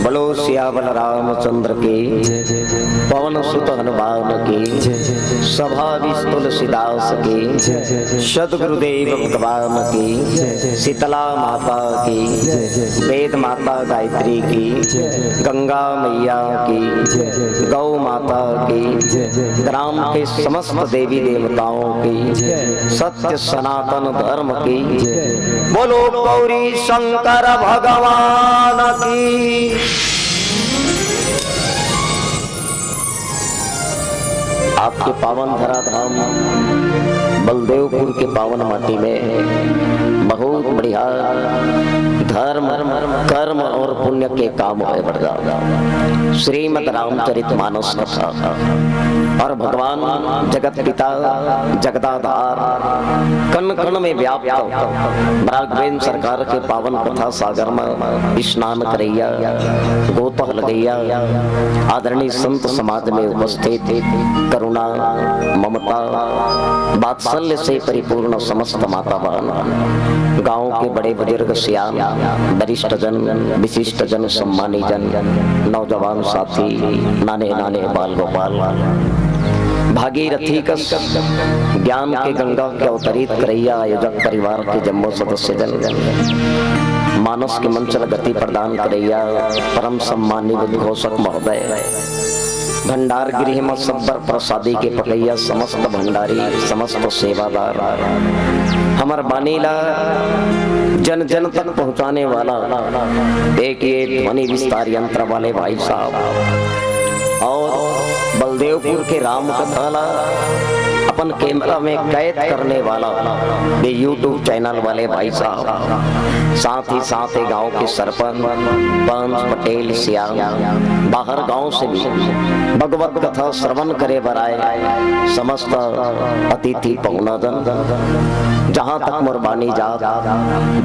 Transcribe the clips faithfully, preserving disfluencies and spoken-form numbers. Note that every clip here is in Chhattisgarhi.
बोलो सियावर रामचंद्र की, पवन सुत हनुमान की, सभाविस तुलसीदास की, सदगुरुदेव भगवान की, शीतला माता की, वेद माता गायत्री की, गंगा मैया की, गौ माता की, ग्राम के समस्त देवी देवताओं की, सत्य सनातन धर्म की, बोलो गौरी शंकर भगवान की। आपके पावन धराधाम बलदेवपुर के पावन माटी में बहुत बढ़िया धर्म, कर्म और पुण्य के काम होए बरदा। श्रीमद् रामचरित मानस कथा और भगवान जगत पिता, जगदाधार, कण कण में व्याप्त, राघवेंद्र सरकार के पावन कथा सागर में स्नान करैया, गोता लगैया, आदरणीय संत समाज में उपस्थित, करुणा, ममता, वात्सल्य से परिपूर्ण समस्त माता बहन, गांव के बड़े बुजुर्ग, सियान, वरिष्ठ जन, विशिष्ट जन, सम्मानी जन, नौजवान साथी, नाने नाने बाल गोपाल, भागीरथी कस ज्ञान के गंगा के अवतरित करैया आयोजक परिवार के जम्मो सदस्य जन, मानस के मंच ल गति प्रदान करैया परम सम्मानित उद्घोषक महोदय, भंडार गृह म सब्बर प्रसादी के पकैया समस्त भंडारी, समस्त सेवादार, हमर बानी ला जन जन तक पहुंचाने वाला एक ये ध्वनि विस्तार यंत्र वाले भाई साहब, और बलदेवपुर के राम कथा ला अपन कैमरा में कैद करने वाला ये YouTube चैनल वाले भाई साहब, साथ ही साथ ये गांव के सरपंच, पंच, पटेल, सियान, बाहर गांव से भी भगवत कथा श्रवण करे बर आए समस्त अतिथि पहुना जन, जहां तक मोर बानी जात,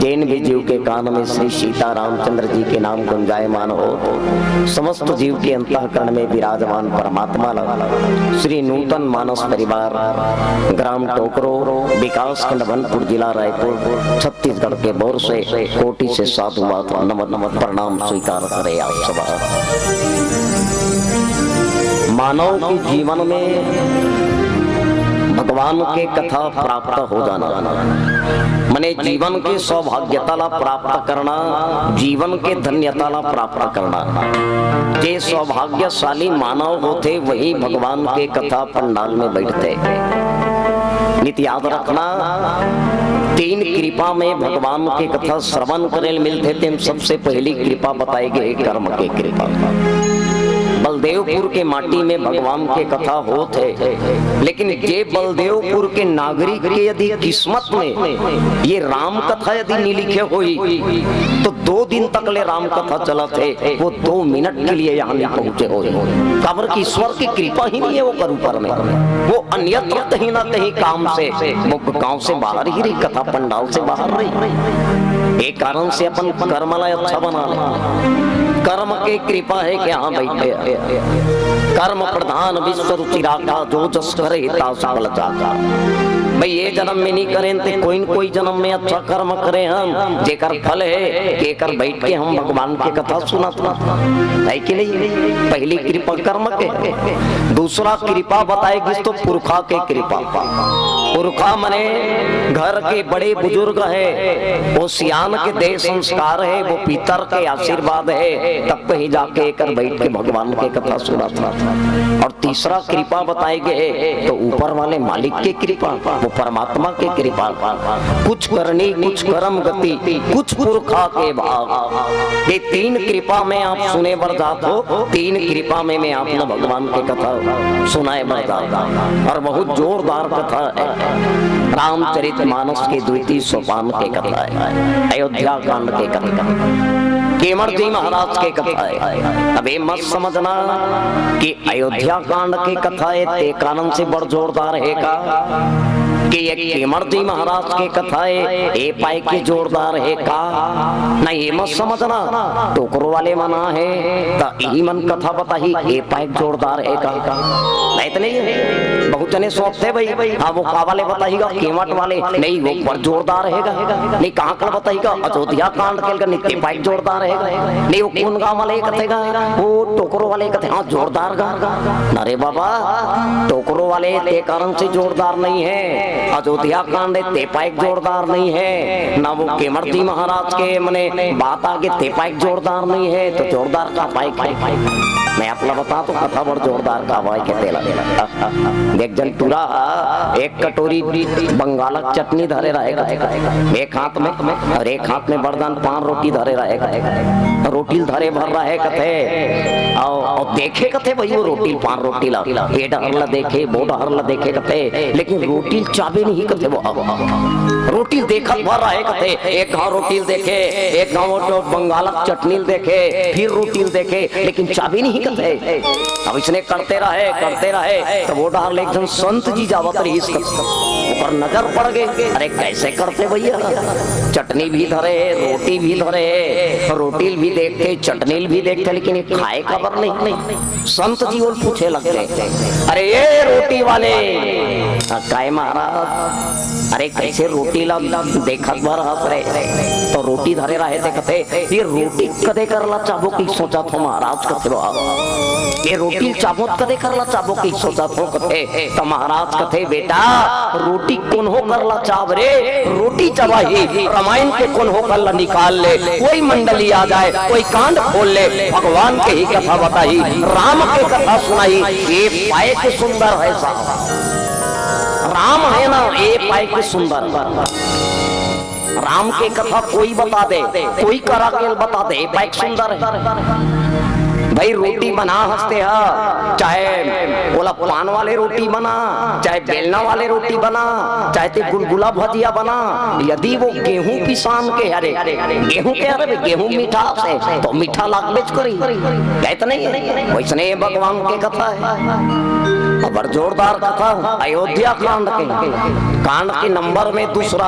जेन भी जीव के कान में श्री सीता रामचंद्र जी के नाम गुंजायमान हो, समस्त जीव के अंतःकरण में विराजमान परमात्मा ला श्री नूतन मानस परिवार, ग्राम टोकरो, विकास खंड बनपुर, जिला रायपुर, छत्तीसगढ़ के बोर से कोटि से साधुवाद, नमन, नमन, प्रणाम स्वीकार करे आप सब। मानव के जीवन में भगवान के कथा प्राप्त हो जाना, मने जीवन के सौभाग्यता ला प्राप्त करना, जीवन के धन्यता ला प्राप्त करना। जे सौभाग्यशाली मानव होथे, वही भगवान के कथा पंडाल में बैठथे। नित याद रखना, तीन कृपा में भगवान के कथा श्रवण करे ल मिलथे। तेम सबसे पहली कृपा बताए गे कर्म के कृपा। बलदेवपुर के माटी में भगवान के कथा होत हे, लेकिन जे बलदेवपुर के नागरिक के यदि किस्मत में ये राम कथा यदि नहीं लिखे होई, तो दो दिन तक ले राम कथा चलत हे, वो दो मिनट के लिए यहाँ नहीं पहुंचे होई। काबर कि ईश्वर की कृपा ही नहीं है ओकर ऊपर में। वो अन्यत्र कहीं ना कहीं काम से, वो गांव से बाहर ही रही, कथा पंडाल से बाहर रही। एक कारण से अपन कर्म ला अच्छा बना ले। कर्म के कृपा है कि यहाँ बैठे हैं। कर्म प्रधान विश्व रुचि राखा, जो जस करे तास फल चाखा। भाई, ये जन्म में नहीं करें ते कोई न कोई जन्म में अच्छा कर्म करे हम, जेकर फल है कि एकर बैठ के हम भगवान के कथा सुनत हन। है कि नहीं? पहली कृपा कर्म के, दूसरा कृपा बताए गिस तो पुरखा के कृपा। पुरखा मने घर के बड़े बुजुर्ग है, वो सियान के दे संस्कार है, वो पितर के आशीर्वाद है, तब कहीं जाके एकर बैठ के भगवान के कथा सुनत हन। और तीसरा कृपा बताए गे हे, तो ऊपर वाले मालिक के कृपा, वो परमात्मा के कृपा। कुछ करनी, कुछ कर्म गति, कुछ पुरखा के भाग। ये तीन कृपा में आप सुने बर जात हो, तीन कृपा में मैं आप ला भगवान के कथा सुनाए बर जात हूँ। और बहुत जोरदार कथा है, रामचरित मानस के द्वितीय सोपान के कथा है, अयोध्या कांड के कथा, केवड़ जी महाराज के कथा है। अब ये मत समझना कि अयोध्या कांड के कथा हे ते कारण से बड़ जोरदार हे का, कि ये केवड़ जी महाराज के कथा हे ए पाए के जोरदार हे का? नहीं, ये मत समझना, टोकरो वाले मना हे त इही मन कथा बताही, ए पाए के जोरदार हे का? नहीं तो नहीं हे, बहुत तने सोचते भाई, हाँ, वो का वाले बताही गा, केवट वाले, नहीं, वो बड़ जोरदार रहेगा। नहीं, कहाँ का बताही गा, अयोध्या कांड के, नहीं, ते पाइक जोरदार रहेगा। नहीं, वो कौन गाँव वाले कथे गा, वो टोकरो वाले कथे, हाँ, जोरदार गा। अरे बाबा, टोकरो वाले ते कारण से जोरदार नहीं है, अयोध्या कांड ते पाइक जोरदार नहीं है, ना वो केवट जी महाराज के मने बात आगे ते पाइक जोरदार नहीं है, तो जोरदार का पाइक है? मैं आपला बता तो कथा बड़ जोरदार का पाइक है तेला। देख जन टूरा हा, एक कटोरी बंगालक चटनी धरे रहे कथे, एक हाथ में, और एक हाथ में बड़दान पान रोटी धरे रहे कथे। रोटी ल धरे भर रहे कथे, और, और देखे कथे भाई वो रोटी ल, पान रोटी ला, ये डहर ला देखे, वो डहर ला देखे कथे, लेकिन रोटी ल चाबे नहीं कथे वो। रोटी ल देखत भर रहे कथे, एक घाव रोटी ल देखे, एक घाव वो बंगालक चटनी ल देखे, फिर रोटी ल देखे, लेकिन चाबे नहीं कथे। अब इसने करते रहे, करते रहे, तो वो डहर ले एक झन संत जी जावत रहिस, ओकर नजर पड़ गे। अरे, कैसे करथे भैया, चटनी भी धरे हे, रोटी भी धरे हे, रोटी ल भी देखथे, चटनी ल भी देखथे, लेकिन ये खाए काबर नहीं? संत जी ओला पूछे लग गे, "अरे ये रोटी वाले, आ, काय महाराज, अरे, कैसे रोटी ला देखत भर हस रे?" तो रोटी धरे रहे, देखथे, "ये रोटी कदे कर ला चाबो कि सोचत हों महाराज," कथे वो। "ये रोटी ल चाबो त कदे कर ला चाबो कि सोचत हों," कथे। त महाराज कथे, "बेटा, रोटी कोन्हो कर ला चाब रे, रोटी चबाही, रामायण के कोन्हो कर ला निकाल ले, कोई मंडली आ जाए, कोई कांड खोल ले, भगवान के ही कथा बताही, राम के कथा सुनाही, ये पाइक सुंदर है साहब।" राम है ना, ये पाइक सुंदर। राम के कथा कोई बता दे, कोई करा के बता दे, ये पाइक सुंदर है। भाई, रोटी बना हस ते हा, चाहे ओला पान वाले रोटी बना, चाहे बेलना वाले रोटी बना, चाहे ते गुलगुला भजिया बना, यदि वो गेहूं पिसान के हरे, गेहूं के हरे, गेहूं मीठा से, तो मीठा लागबेच करी, कहत नहीं है? वैसने ये भगवान के कथा है, बड़ जोरदार कथा, अयोध्या कांड के, कांड के नंबर में दूसरा,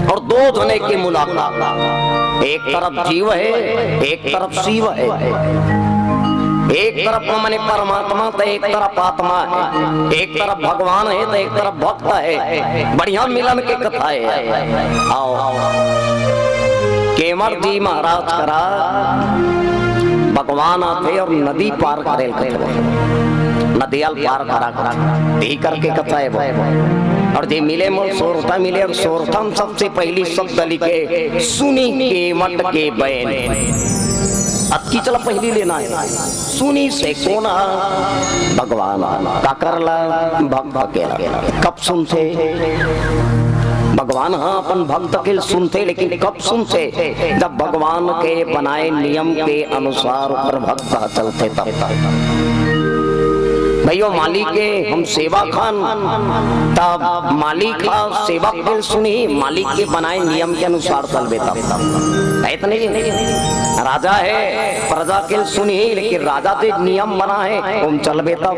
और दो जने की मुलाकात, एक तरफ जीव है, एक तरफ शिव है, एक तरफ मने परमात्मा त एक तरफ आत्मा है, एक तरफ भगवान है त एक तरफ भक्त है। बढ़िया मिलन के कथा है। आओ, केवट जी महाराज करा भगवान आथे और नदी पार करे ल कथे, नदिया ल पार करा कथे, यही करके कथा है वो। और जे मिले मोर सोरठा मिले, और सोरठा म सबसे पहली शब्द लिखे, सुनी केवट के बैन। अतकी चला पहली लेना है। सुनी से कोन हा? भगवान। काकर ला? भक्त के ला। कब सुनथे? भगवान हा अपन भक्त के सुनथे, लेकिन कब सुनथे? जब भगवान के बनाए नियम के अनुसार ओकर भक्त हा चलथे तब। भैया, मालिक के हम सेवक हन, तब मालिक हा सेवक के सुनही, मालिक के बनाए नियम के अनुसार चलबे तब। है त नहीं? राजा है, प्रजा के सुनही, लेकिन राजा जे नियम बना है, ओम चलबे तब।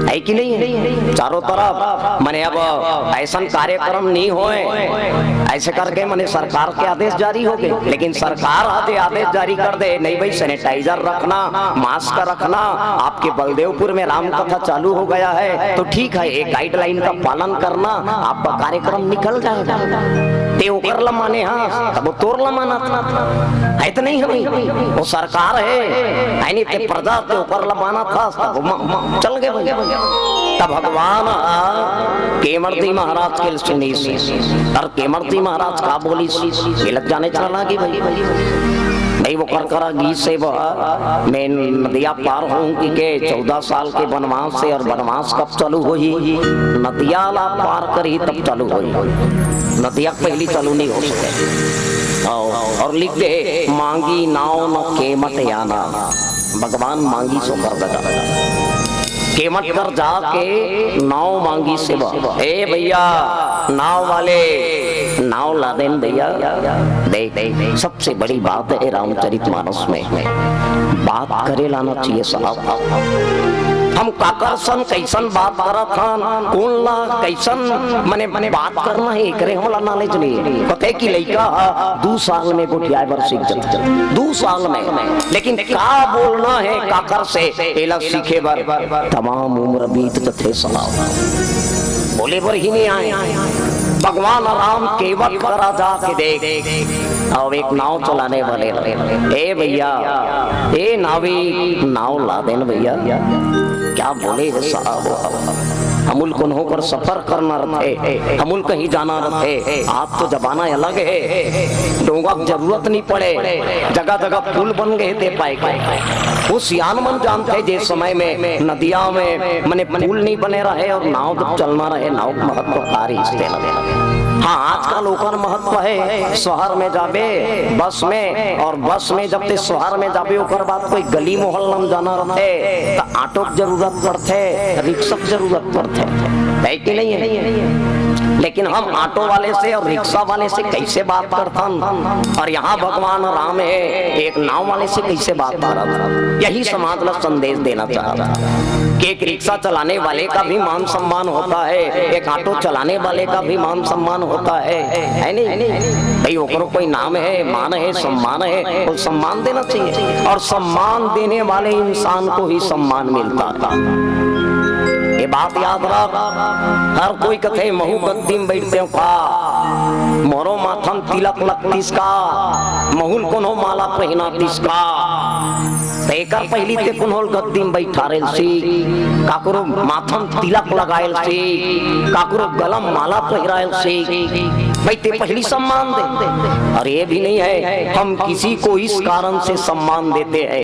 है कि नहीं है? चारों तरफ मने अब ऐसन कार्यक्रम नहीं होए, ऐसे करके मने सरकार के आदेश जारी हो गए, लेकिन सरकार आते आदेश जारी कर दे, नहीं भाई, सैनिटाइजर रखना, मास्क रखना, आपके बलदेवपुर में राम कथा चालू हो गया है, तो ठीक है, एक गाइडलाइन का पालन करना, आपका कार्यक्रम निकल जाएगा। ते ओकर ला माने हस, तब वो तोर ला मानत है त नहीं है भाई? वो सरकार है, है नहीं ते प्रजा, ते ओकर ला मानत हस, तब वो म-, म-, चल गए भाई। तब भगवान हा केवट जी महाराज के सुनिस, और केवट जी महाराज का बोलिस, मिलत जाने चला लागी भाई। नहीं, वो कर करा गीस हे बा, मैं नदिया पार होऊं कि के चौदह साल के वनवास से, और वनवास कब चालू होही? नदिया ला पार करही तब चालू होही। नदिया पहली चालू नहीं हो सके। और, और लिख दे, मांगी नाव न केवट आना। भगवान मांगिस ओकर ददा। केवट कर जाके नाव मांगिस हे बा। ए भैया, नाव वाले, नाव ला देन भैया। देख, सबसे बड़ी बात है रामचरित मानस में, बात करे लाना चाहिए साहब। हम काकर सन, कइसन बात करत हन, कोन ला कइसन, मने, मने बात करना हे, एकरे हमला knowledge नइ हे। कथे कि लइका ह दू साल में गोठियाए बर सीख जथे, दू साल में। लेकिन का बोलना हे, काकर से, एला सीखे बर तमाम उम्र बीत जथे साहब। बोले बर ही नइ आय। भगवान राम केवट करा जाके देख, अउ एक नाव चलाने वाले, "ए भइया, ए नाविक, नाव ला दे न भइया।" क्या बोले हे साहब, हमन ल कोनो कर सफर करना रथे, हमन ल कहीं जाना रथे। आज तो जमाना अलग हे, डोंगा के जरूरत नइ पड़े, जगह जगह पुल बन गे हे ते पाय के। वो सियान मन जानथे, जे समय में नदिया में, मने, पुल नइ बने रहे अउ नाव जब चलना रहे, नाव के महत्व का रहिस तेला। हाँ, आजकल ओकर महत्व हे, शहर में जाबे बस में, अउ बस में जब ते शहर में जाबे, ओकर बाद कोई गली मोहल्ला में जाना रथे, त ऑटो के जरूरत पड़थे, रिक्शा के जरूरत पड़थे, हे कि नइ हे? लेकिन हम ऑटो वाले से अउ रिक्शा वाले से कइसे बात करथन? अउ यहाँ भगवान राम हे, एक नाव वाले से कइसे बात करत? यही समाज ला संदेश देना चाहत हन कि एक रिक्शा चलाने वाले का भी मान सम्मान होता है, एक ऑटो चलाने वाले का भी मान सम्मान होता है, हे नहीं? भाई, ओकरो कोई नाम हे, मान हे, सम्मान हे, वो सम्मान देना चाहिए। अउ सम्मान देने वाले इंसान को ही सम्मान मिलता है। ये बात याद रख, हर कोई कथे, "महूं गद्दी म बइठतेंव का, मोरो माथा म तिलक लगतिस का, महूं ल कोनो माला पहिनातिस का।" त एकर पहिली ते कोनो ल गद्दी म बइठारे ल सीख, काकरो माथा म तिलक लगाए ल सीख, काकरो गला म माला पहिराए ल सीख। भाई, ते पहिली सम्मान दे। अउ ये भी नइ हे, हम किसी को इस कारण से सम्मान देते हैं।